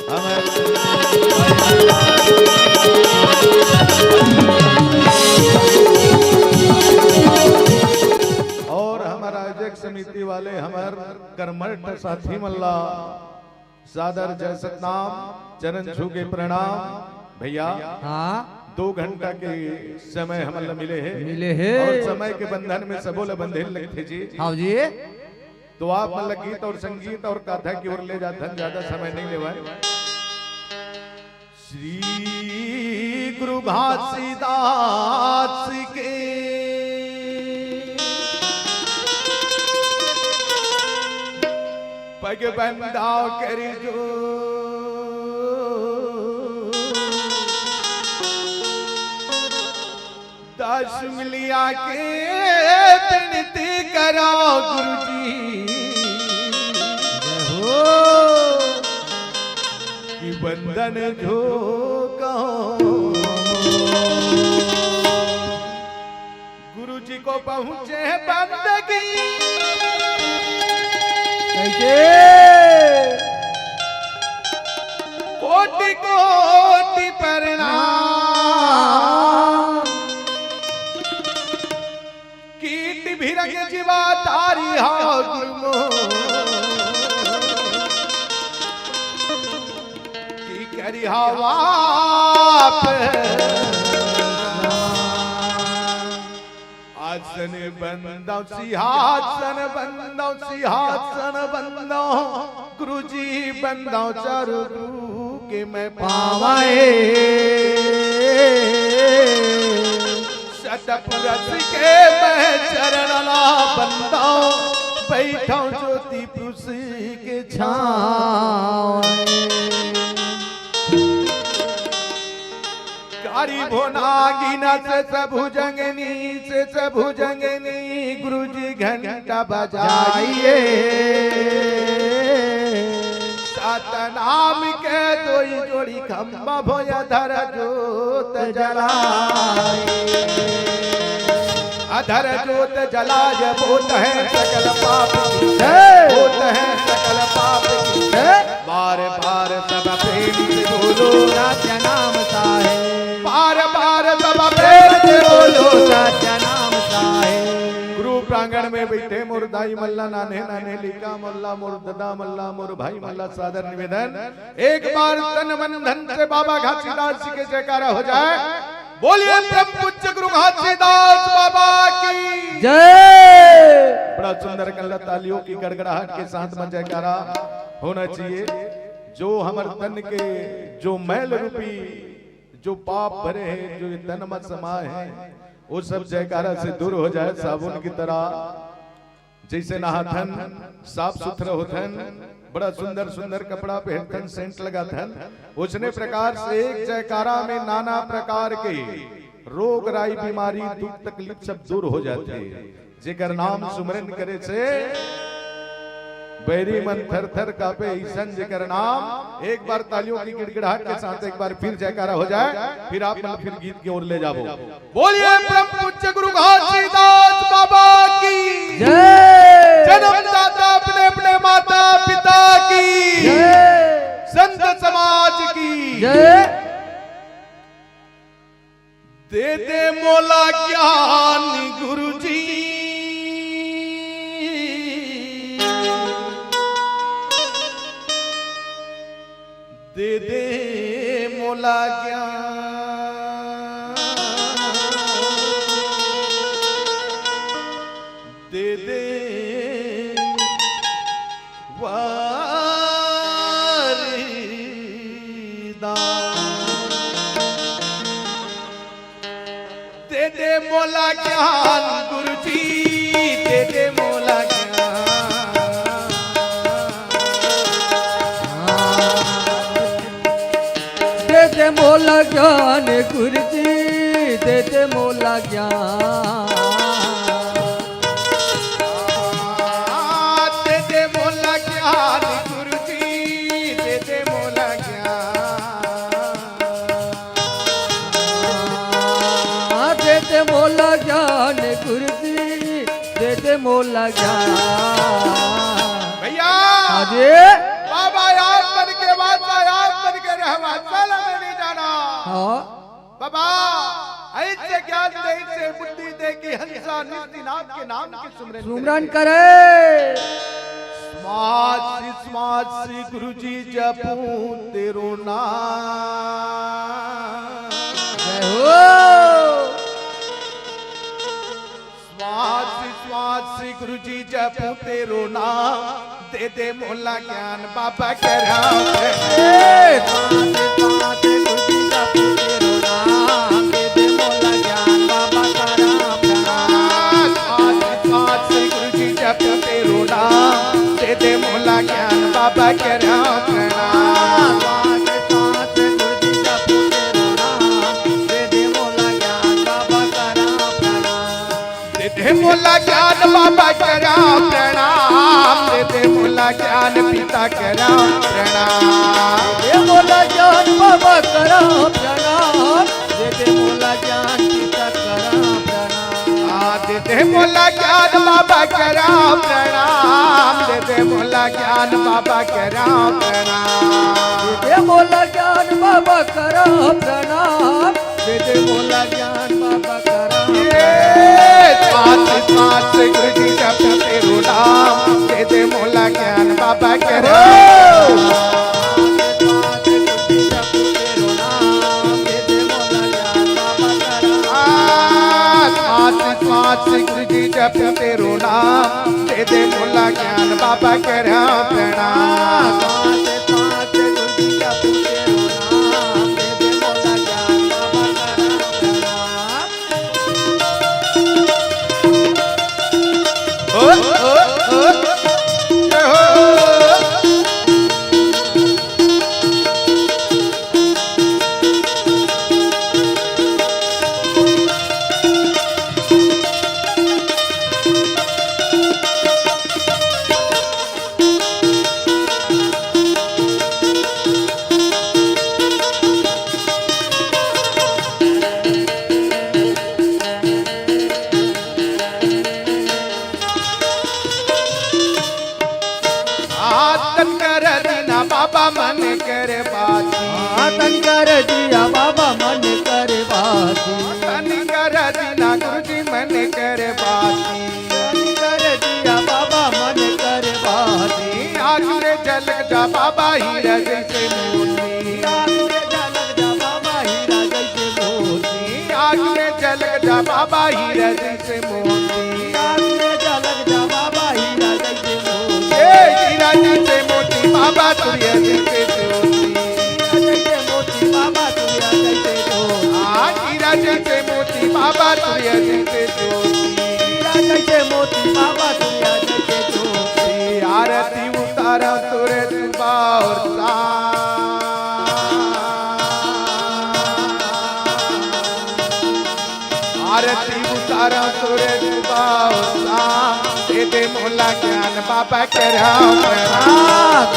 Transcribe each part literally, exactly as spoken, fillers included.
हमर और हमर आयोजक समिति वाले हमर कर्मठ साथी मन ला सादर जय सतनाम, चरण छू के प्रणाम। भैया, हाँ। दो घंटा के समय हमन ला मिले हे। मिले हे। और समय के बंधन में सबो ला बंधे लगथे जी। हाँ जी। तो आप मन ला गीत और संगीत और कथा की ओर ले जाथन, ज्यादा समय नहीं लेवय। श्री गुरु घासीदास के पग बंदाव करी जो दस उंगलिया के विनती करो गुरुजी। जय हो। कि वंदन झोंको। गुरुजी को पहुँचे बंदगी। कैसे? कोटि कोटि प्रणाम। कीट भृंग जीवा तारी हो गुरु मोर। की करी हवा पे। आसन बंदो, सिंहासन बंदो, सिंहासन बंदो, गुरुजी बंदो चारू के मैं पावे। सतपुरुष के मैं चरण ला बंदो, बैठो ज्योति पुरुष के छावे। कारी भो नागिन से भुजंगनी, से भुजंगनी, गुरुजी घंटा बजाइए। सतनाम के दोई जोड़ी खंभा भो अधर जोत जलाइए। अधर जोत जलाय होत है सकल पाप की, है। होत है सकल पाप की। है। बार बार सब प्रेम से बोलो। सत्य नाम साहेब। बार बार सब प्रेम से बोलो। सत्य नाम साहेब। गुरु प्रांगण में बैठे मोर दाई मन ला, नान्हे नान्हे लइका मन ला, मोर ददा मन ला, मोर भाई मन ला सादर निवेदन, एक बार तन मन धन से बाबा घासीदास जी के जयकारा हो जाए। बोलिए परम पूज्य गुरु घासीदास बाबा की जय। बड़ा सुंदर कर ला, तालियों की गड़गड़ाहट के साथ में जयकारा होना चाहिए। जो हमर तन के जो मैल रूपी जो पाप भरे हैं, जो ये तन में समाए हैं, वो सब जयकारा से दूर हो जाए, साबुन की तरह जैसे नहाथन, साफ सुथरा होथन, बड़ा सुंदर सुंदर कपड़ा पहनथन, सेंट लगाथन, उसने प्रकार से एक जयकारा में नाना प्रकार के रोग राई, बीमारी, दुख तकलीफ सब दूर हो जाथे। जेकर नाम सुमरन करे से बैरी मन थर थर कांपे, अइसन जेकर नाम। एक बार तालियों की गिड़गिड़ाहट के साथ एक बार फिर जयकारा हो जाए, फिर आप मन फिर गीत की ओर ले जाबो। बोलिए परम पूज्य गुरु घासीदास बाबा की जय। जन्मदाता अपने अपने माता पिता की जय। संत समाज की जय। दे दे मोला ज्ञान गुरुजी। दे दे मोला ज्ञान, दे दे वरदान। दे दे मोला ज्ञान गुरुजी, दे दे मोला ज्ञान। दे दे मोला ज्ञान गुरुजी, दे दे मोला ज्ञान। दे दे मोला ज्ञान गुरुजी, दे दे मोला ज्ञान। दे दे मोला ज्ञान गुरुजी, दे दे मोला ज्ञान। भैया, अरे बाबा यार, मन के बात यार, बाबा, ऐसे ज्ञान दे, ऐसे बुद्धि दे कि हंसा नित दिन आपके नाम के सुमरन सुमरन करे। करे। श्वास श्वास गुरु जी जपूं तेरो नाम। जय हो। श्वास श्वास गुरु जी जपूं तेरो नाम, दे दे मोला ज्ञान बाबा करा। ए, श्वास श्वास गुरु जी जपूं तेरो नाम, दे दे मोला ज्ञान बाबा करा प्रणाम। श्वास श्वास गुरु जी जपूं तेरो नाम, दे दे मोला ज्ञान बाबा करा प्रणाम। श्वास श्वास गुरु जी जपूं तेरो नाम, दे दे मोला ज्ञान बाबा करा प्रणाम। दे दे मोला ज्ञान बाबा करा प्रणाम, दे दे मोला ज्ञान पिता करा प्रणाम। दे मोला ज्ञान बाबा करा प्रणाम, दे दे मोला ज्ञान पिता करा प्रणाम। आ, दे दे मोला ज्ञान बाबा करा प्रणाम, दे दे मोला ज्ञान बाबा करा प्रणाम। दे दे मोला ज्ञान बाबा करा प्रणाम, दे दे मोला ज्ञान बाबा करा। ए, श्वास श्वास गुरु जी जपूं तेरो नाम, दे दे मोला ज्ञान बाबा करा। आ, श्वास श्वास गुरु जी जपूं तेरो नाम, दे दे मोला ज्ञान बाबा करा प्रणाम। श्वास श्वास गुरु जी जपूं तेरो नाम, दे दे मोला ज्ञान बाबा करा प्रणाम। ओ, ओ, ओ, जय हो। आतन कर दीना बाबा मन कर बाती। आतन कर दिया बाबा मन कर बाती। आतन कर दीना गुरुजी मन कर बाती। आतन कर दिया बाबा मन कर बाती। आग में जल जा बाबा हीरा जैसे मोती। आग में जल जा बाबा हीरा जैसे मोती। आग में जल जा बाबा हीरा जैसे मोती। आग में जल जा बाबा हीरा जैसे मोती। ए हीरा जैसे मोती बाबा सूर्य जैसे ज्योति। हीरा जैसे मोती बाबा सूर्य जैसे ज्योति। आ हीरा जैसे मोती बाबा सूर्य जैसे ज्योति। हीरा जैसे मोती बाबा सूर्य जैसे ज्योति। आरती उतारा तोरे सुबह और शाम। आरती उतारा तोरे सुबह और शाम। दे दे मोला ज्ञान बाबा करा प्रणाम। साथ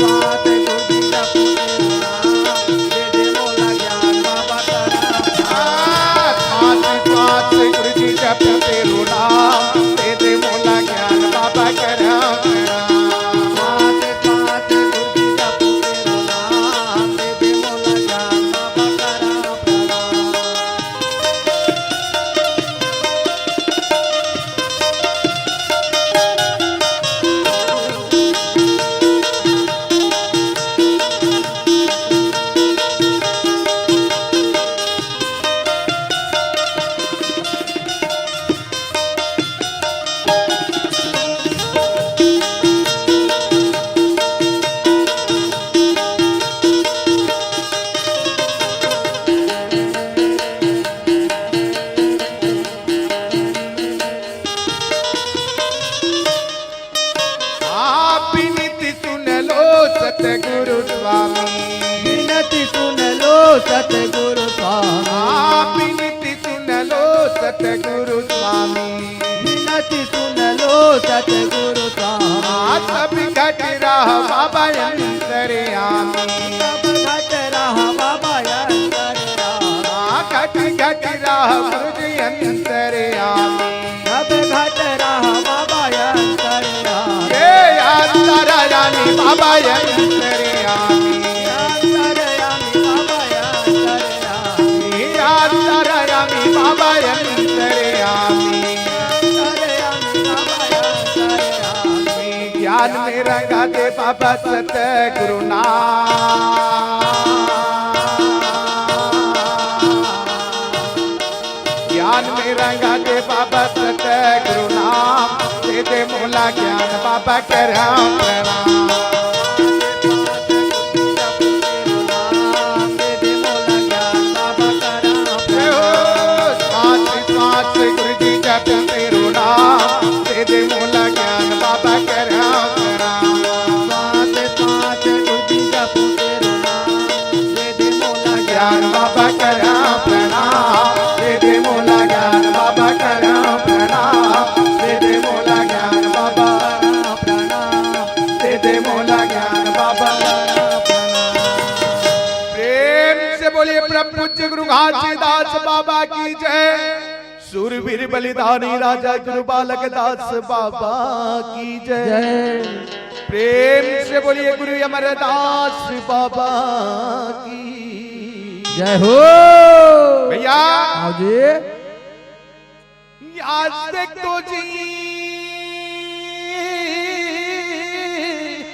साथ गुरुजी जपूं तेरो नाम। दे दे मोला ज्ञान बाबा करा प्रणाम। साथ साथ गुरुजी जपूं तेरो नाम। दे दे मोला ज्ञान बाबा करा प्रणाम। साथ साथ गुरुजी जपूं तेरो नाम। दे दे मोला ज्ञान बाबा करा प्रणाम। आप विनती सुन लो सतगुरु स्वामी। विनती सुन लो सतगुरु स्वामी। आप विनती सुन लो सतगुरु स्वामी। विनती सुन लो सतगुरु स्वामी। आ सब घट रहा बाबा अंतर्यामी। सब घट रहा बाबा अंतर्यामी। आ घट घट रहा गुरुजी अंतर्यामी। सब घट रहा बाबा अंतर्यामी। ए अंतर्यामी बाबा अंतर्यामी। अंतर्यामी बाबा अंतर्यामी। ए दे बाबा सतगुरु नाम। ज्ञान में रंगा दे बाबा सतगुरु नाम। दे दे मोला ज्ञान बाबा करहूं प्रणाम। श्वास श्वास गुरु जी जप तेरो नाम। दे दे मोला ज्ञान बाबा करहूं प्रणाम। श्वास श्वास गुरु जी जप तेरो नाम। दे दे मोला ज्ञान बाबा करहूं प्रणाम। दे दे मोला ज्ञान बाबा करहूं प्रणाम। दे दे मोला ज्ञान बाबा प्रणाम। दे दे मोला ज्ञान बाबा प्रणाम। प्रेम से बोलिए परम पूज्य गुरु घासीदास बाबा की जय। सूरवीर बलिदानी राजा गुरु बालक दास बाबा की जय। जय। प्रेम से बोलिए गुरु अमरदास बाबा की जय हो। भैया। हाँ जी। आज तक तो जी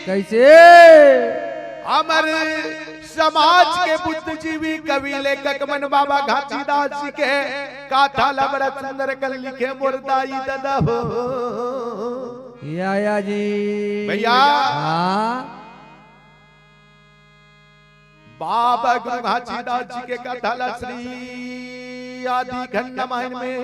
कैसे? हमर समाज के बुद्धिजीवी कवि लेखक मन बाबा घासीदास जी के गाथा ला बड़ा सुंदर कर लिखे मोर दाई ददा हो। या, या जी। भैया। हाँ। बाबा गुरु घासीदास जी के गाथा ला श्री आदि खंड रामायण में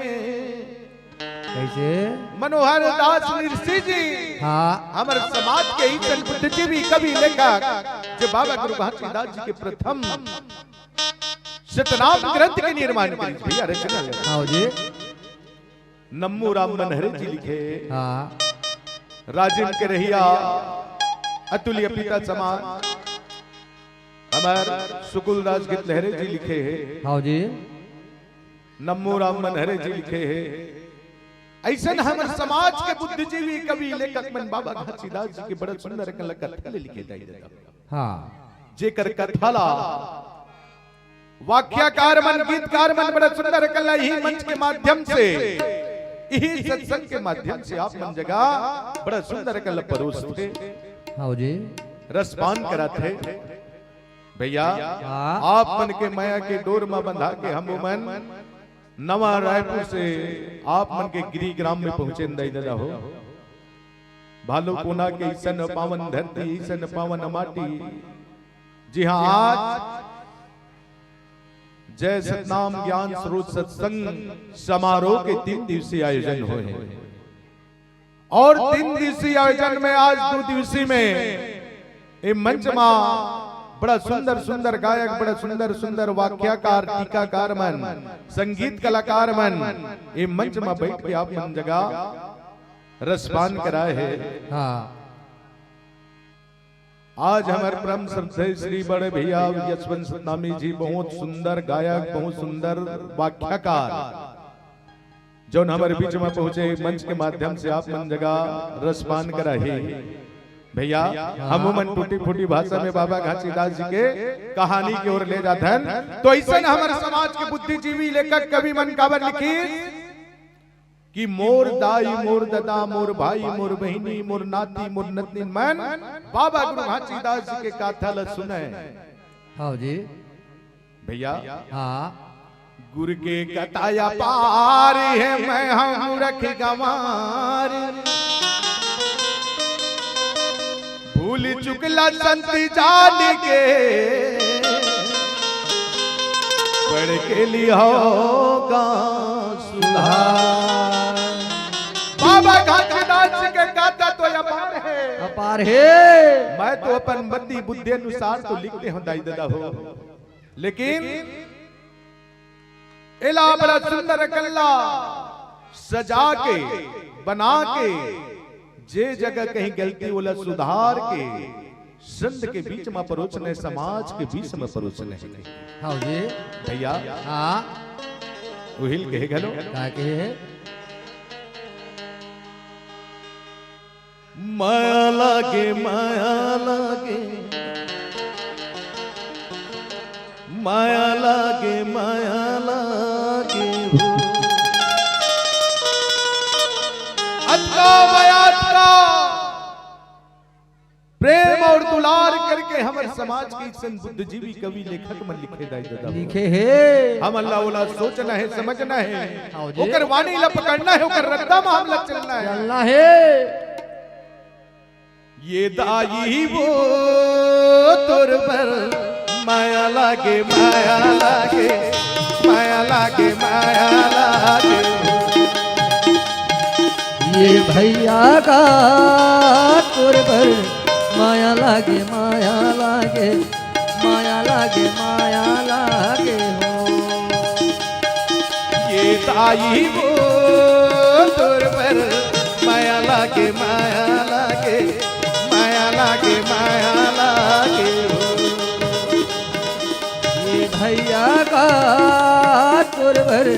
कैसे? मनोहर दास निरसी जी। हाँ। हमर समाज के ही जन बुद्धिजीवी कवि लेखक जे बाबा गुरु घासीदास जी के प्रथम सतनाम ग्रंथ के निर्माण करिस भैया, रचना ले। हाँ जी। नम्मू राम मनहरे जी लिखे। हाँ। राजिम के रहिया अतुलिया पिता समान हमर सुकुल दास गितलहरे जी लिखे हे। हाँ जी। नम्मू राम मनहरे जी लिखे हे। अइसन हमर समाज के बुद्धिजीवी कवि लेखक मन बाबा घासीदास जी के बड़ा सुंदर कला कथा ले लिखे दाई ददा। हाँ। जेकर कथा ला वाक्याकार मन, गीतकार मन बड़ा सुंदर कला ही मंच के माध्यम से, यही सत्संग के माध्यम से आप मन जगा बड़ा सुंदर कला परोसथे। हाँ जी। रसपान कराथे। भैया, हाँ। आप मन के मया के डोर म बंधा के हम मन नवा रायपुर से आप मन के गृह ग्राम में पहुंचे दाई ददा हो। भालू कोना के अइसन पावन धरती, अइसन पावन माटी, जी हाँ, आज जय सतनाम ज्ञान स्रोत सत्संग समारोह के तीन दिवसीय आयोजन होय हे। और तीन दिवसीय आयोजन में आज दू दिवसीय में ए मंच मा बड़ा सुंदर सुंदर गायक, बड़ा सुंदर सुंदर वाक्याकार, टीकाकार मन, संगीत कलाकार मन ए मंच मा बैठ के आप मन जगा रसपान कराए हे। हाँ। आज हमर परम श्रद्धेय श्री बड़े भैया यशवंत सतनामी जी बहुत सुंदर गायक, बहुत सुंदर वाक्याकार, जौन हमर बीच में पहुंचे, मंच के माध्यम से आप मन जगा रसपान कराही। भैया, हम मन टूटी फूटी भाषा में बाबा घासीदास जी के कहानी के ओर ले जाथन। तो अइसन हमर समाज के बुद्धिजीवी लेखक कवि मन काबर लिखिस कि मोर दाई, मोर ददा, मोर भाई, मोर बहिनी, मोर नाती, मोर नतनीन मन बाबा गुरु घासीदास जी के गाथा ल सुनय। हाँ जी। भैया, हाँ। गुर के कथा अपार हे, मैं हंव मूरख गंवार। भूल चुक ला संत जान के, पढ़ के लिहों गा सुधार। बाबा घासीदास जी के गाथा तो अपार हे। अपार हे। मैं तो अपन मति बुद्धि अनुसार तो लिख दे हंव दाई ददा हो, लेकिन एला बड़ा सुंदर कला सजा के, बना के, जे जगह कहीं गलती ओला सुधार के, संत के बीच में परोसने, समाज के बीच में परोसने। हाँ जी। भैया। हाँ। उहिल कहे घलो। का कहे हे? माया लागे, माया लागे, माया लागे, माया लागे हो। अतका माया, अतका। दुलार करके हमर समाज के अइसन बुद्धिजीवी कवि लेखक मन लिखे दाई ददा। लिखे हे। हमन ला ओला सोचना हे, समझना हे। हाँ जी। ओकर वाणी ला पकड़ना हे, ओकर रद्दा म हमला चलना हे। चलना हे। ये दाई वो तोर बर माया लागे, माया लागे, माया लागे, माया लागे। ये भैया का तोर बर माया लागे, माया लागे, माया लागे, माया लागे हो। ये दाई वो तोर बर माया लागे, माया लागे, माया लागे, माया लागे हो। ये भैया का तोर बर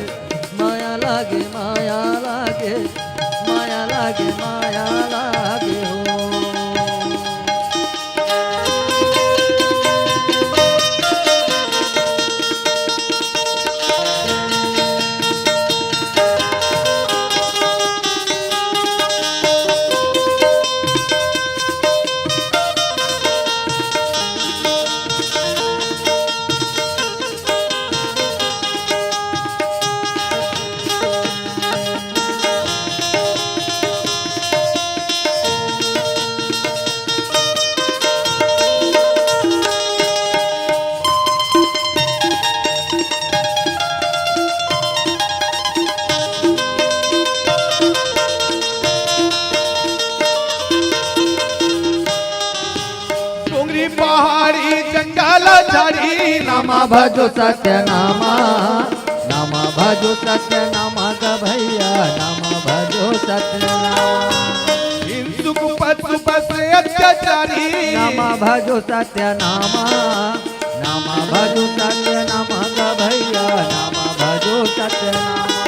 माया लागे, माया लागे, माया लागे, माया लागे हो। डोंगरी पहाड़ी जंगल झाड़ी, नामा भजो सत्य नामा, नामा भजो सत्य नामा ग भैया, नामा भजो सत्य नामा। हिंसुक पशु बस अत्याचारी, नामा भजो सत्य नामा, नामा भजो सत्य नामा ग भैया, नामा भजो सत्य नामा।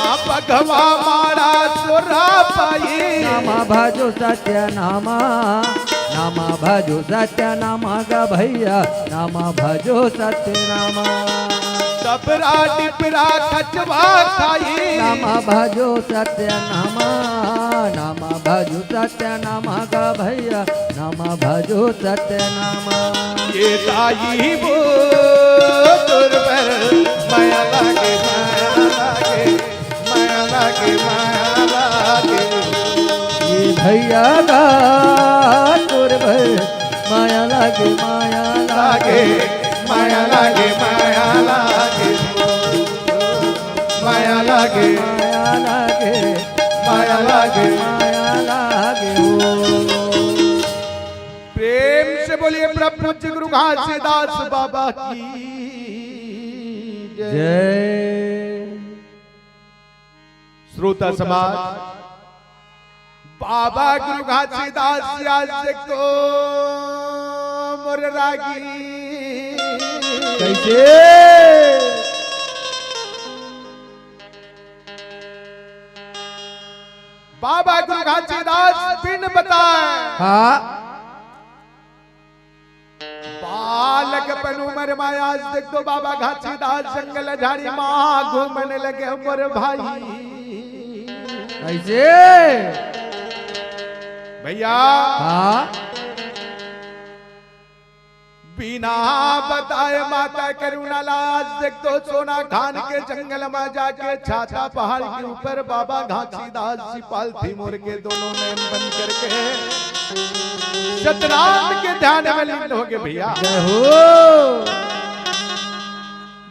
आ बघवा मारा सोरा पाई, नामा भजो सत्य नामा, नामा भजो सत्य नामा ग भैया, नामा भजो सत्य नामा। डबरा डिपरा कचवा खाई, नामा भजो सत्य नामा, नामा भजो सत्य नामा ग भैया, नामा भजो सत्य नामा। ये दाई वो तोर बर माया लागे, माया लागे, माया लागे, माया लागे। ये भैया का तोर बर माया लागे, माया लागे, माया लागे, माया लागे, माया लागे, माया लागे, माया लागे, माया लागे हो। प्रेम से बोलिए प्रभु पूज्य गुरु घासीदास बाबा की जय। जय। श्रोता समाज, बाबा गुरु घासीदास जी आज देखो मोर रागी। कैसे? बाबा गुरु घासीदास बिन बताए हाँ। बालकपन उमर मा आज देखो बाबा घासीदास जंगल झाड़ी मा घूमने लगे मोर भाई। कैसे? भैया। हाँ। बिना बताए माता करुणा ला आज देखो सोना खान के जंगल मा जाके छाता पहाड़ के ऊपर बाबा घासीदास जी पालथी मोर के दोनों नैन बंद करके सतनाम के ध्यान में लीन हो गए भैया। जय हो।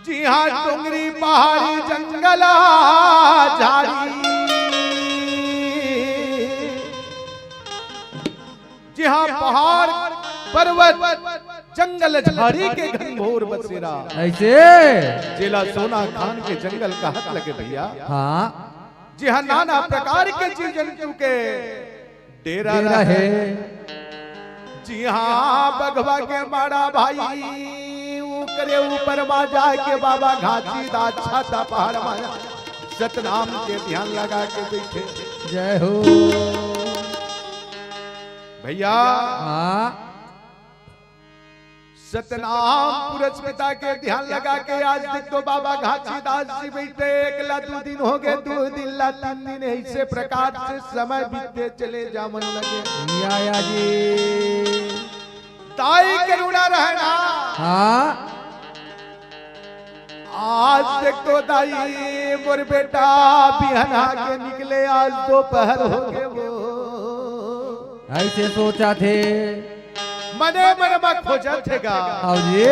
जी हाँ, डोंगरी पहाड़ी जंगल झाड़ी, जी हाँ, पहाड़ पर्वत जंगल झाड़ी के घनघोर बसेरा। ऐसे? जेला सोना खान के जंगल कहत लगे भैया। हाँ। जी हाँ, नाना प्रकार के जीव जंतु के डेरा डेरा रहे। हे। जी हाँ, बघवा के मारा भाई, ओकरे ऊपर मा जाके बाबा घासीदास छाता पहाड़ मा सतनाम के ध्यान लगा के बैठे। जय हो। भैया। हाँ। सतनाम पुरस्मिता के ध्यान लगा के आज देखो बाबा घासीदास जी बैठे, एक ला दू दिन हो गए, दू दिन ला तीन दिन, ऐसे प्रकार से समय बीतते चले जावन लगे। या, या जी। ताई करुणा रहना। हाँ। आज देख तो दाई, मोर बेटा बिहना के निकले, आज दोपहर हो गे वो। अइसे सोचथे। मने मन म खोजथे गा। हाँ जी।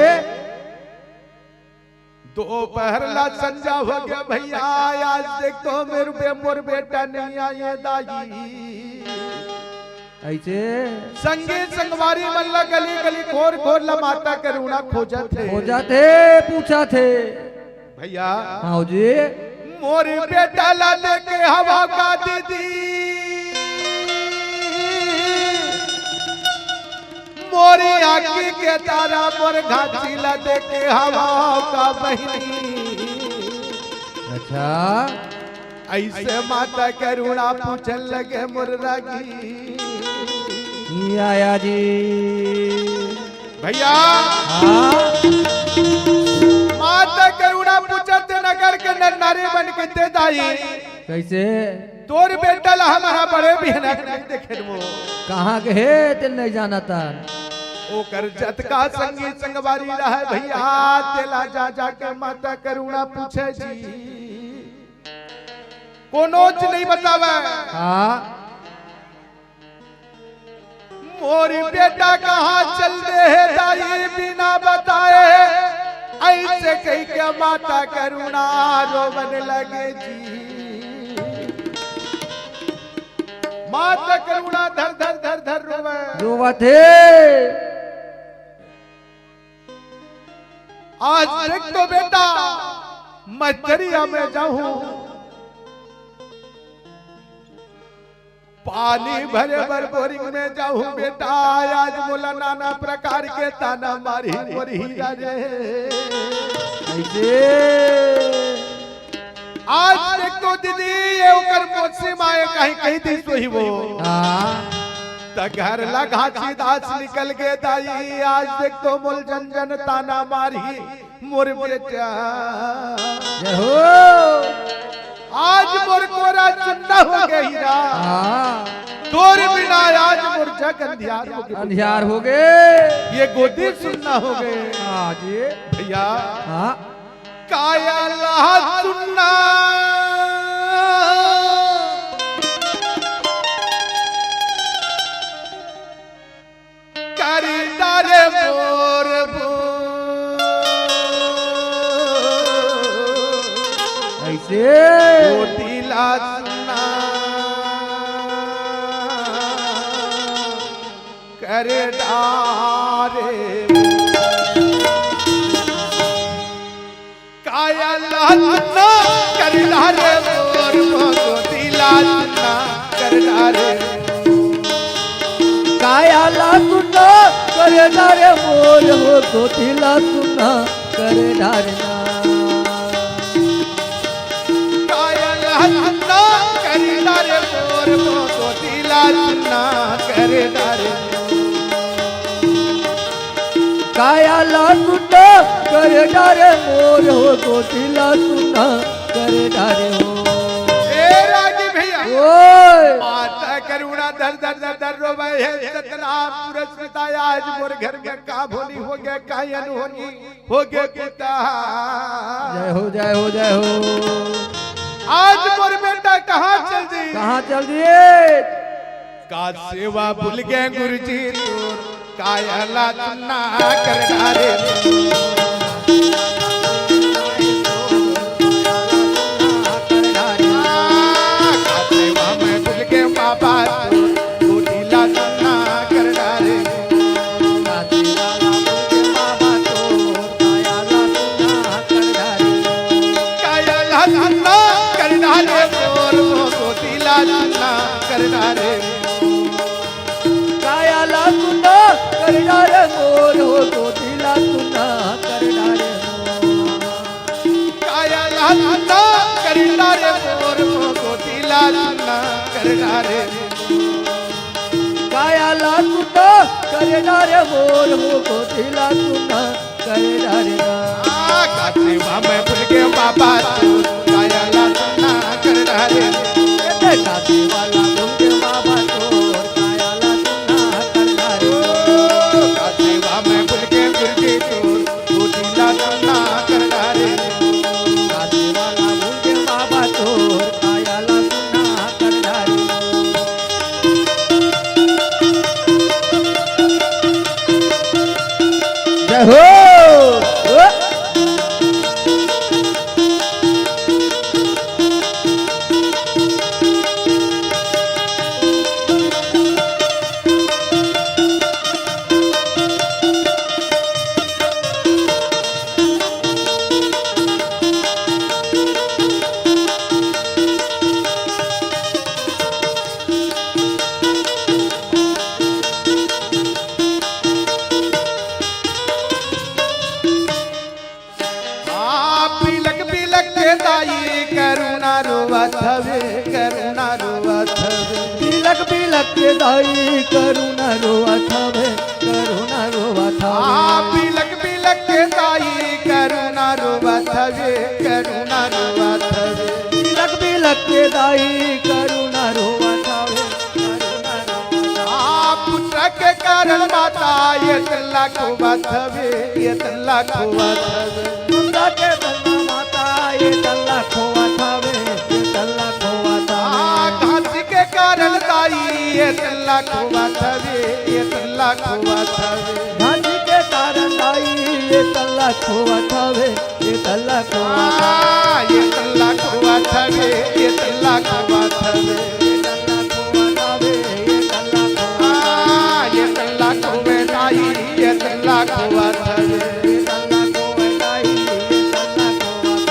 दोपहर ला संझा हो गे भइया, आज देख तो मेर बे-, मोर बेटा नइ आए दाई। अइसे? संगी संगवारी मन ला गली गली खोर खोर ला माता करुणा खोजथे। खोजथे, पूछथे। भइया। हाँ जी। मोर बेटा ला देखे हवव का दीदी? मोरी आँखी के तारा मोर घाँची ला देखे हवव का बहिनी? अच्छा। अइसे माता करुणा पूछन लगे मोर रागी। या, या जी। भइया। हाँ। माता करुणा पूछथे नगर के नर नारी मन के ते दाई। कइसे? तोर बेटा ला हमर बड़े बिहना के नइ देखेन वो। कहाँ गे हे तेन नइ जानत हन। ओकर जतका संगी संगवारी रहय भइया, तेला जा जा के माता करुणा पूछे जी। कोनोच नइ बतावय। हाँ। मोर बेटा कहाँ चल दे हे दाई बिना बताए, अइसे कहिके माता करुणा रोवन लगे जी। माता करुणा धर धर धर धर रोवे। रोवत हे। आज देख तो बेटा, मैं दरिया में जाहूं, पानी भरे बर बोरिंग में जाहूं बेटा, आज मोला नाना प्रकार के ताना मारही मोर हीरा रे। अइसे? आज देख तो दीदी, ये ओकर मौसी माय कहीं कहि दिस होही वो। हाँ। त घर ला घाँची दास निकल गे दाई, आज देख तो मोला जन जन ताना मारही। मोर बेटा। जय हो। आज मोर कोरा चुन्ना हो गे हीरा। हाँ। तोर बिना आज मोर जग अंधियार हो गे। अंधियार हो गे। ये गोदी सुन्ना हो गे। हाँ जी। भइया। हाँ। काया ला सुन्ना। कर डारे मोर बो। अइसे? गोदी ला सुन्ना कर डारे। काया ला सुन्ना कर डारे मोर बो, गोदी ला सुन्ना कर डारे। काया ला सुन्ना कर डारे मोर हो, गोदी ला सुन्ना कर डारे ना। काया ला सुन्ना कर डारे मोर बो, गोदी ला सुन्ना कर डारे। काया ला सुन्ना कर डारे मोर हो, गोदी ला सुन्ना कर डारे हो। ए रागी भइया। ओए। माता करुणा धर धर धर धर रोवे हे सतनाम पुरस्कृता, आज मोर घर में का भोली हो गे, का अनहोनी हो गे पिता। जय हो, जय हो, जय हो। आज मोर बेटा कहाँ चल दिस? कहाँ चल दिस? का सेवा भूल गे गुरुजी तोर, काया ला सुन्ना कर डारे। का सेवा मैं भूल गे बाबा तोर, गोदी ला सुन्ना कर डारे। काया ला सुन्ना कर डारे मोर, गोदी ला सुन्ना कर डारे। काया ला सुन्ना कर डारे मोर हो, गोदी ला सुन्ना कर डारे। काया ला सुन्ना कर डारे मोर हो, गोदी ला सुन्ना कर डारे। काया ला सुन्ना कर डारे मोर हो, गोदी ला सुन्ना कर डारे ना। आ, का सेवा मैं भूल गे बाबा तोर, काया ला सुन्ना कर डारे। ए, का सेवा ला भूल गे बाबा तोर, काया ला सुन्ना कर डारे। ओ, का हो। आ, बिलख बिलख के दाई करुणा रोवत हवे, करुणा रोवत हवे। बिलख बिलख के दाई करुणा रोवत हवे, करुणा रोवत हवे। आ, बिलख बिलख के दाई करुणा रोवत हवे, करुणा रोवत हवे। बिलख बिलख के दाई करुणा रोवत हवे, करुणा रोवत हवे। आ, पुत्र के कारण माता ये तल्ला खोवत हवे, ये तल्ला खोवत हवे। ममता के तल्ला माता, ये तल्ला खोवत हवे, ये तल्ला खोवत हवे। आ, घासी के कारण दाई, ये तल्ला खोवत हवे, ये तल्ला खोवत हवे। घासी के कारण दाई, ये तल्ला खोवत हवे, ये तल्ला खोवत हवे। आ, ये तल्ला खोवत हवे, ये तल्ला खोवत हवे। ये तल्ला खोवत हवे, ये तल्ला खोवत हवे। आ, ये तल्ला खोवे दाई, ये तल्ला खोवत हवे।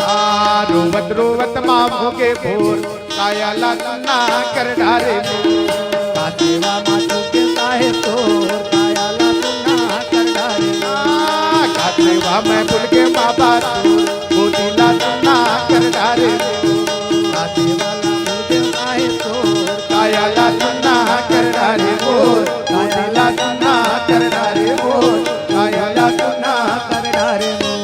आ, रोवत रोवत माँ मोगे भोर, काया ला सुन्ना कर डारे मोर। कासेवा माँ चुके साहेब तोर, काया ला सुन्ना कर डारे मोर। आ, कासेवा मैं भूल के माँ बात तोर, गोदी ला सुन्ना कर डारे मोर। कासेवा ला भूल के साहेब तोर, काया ला सुन्ना कर डारे मोर। काया ला सुन्ना कर डारे मोर, काया ला सुन्ना कर डारे मोर।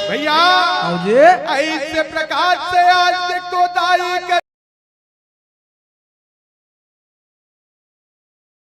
भैया, आओ जी। ऐसे प्रकार से आज देखो दाई कर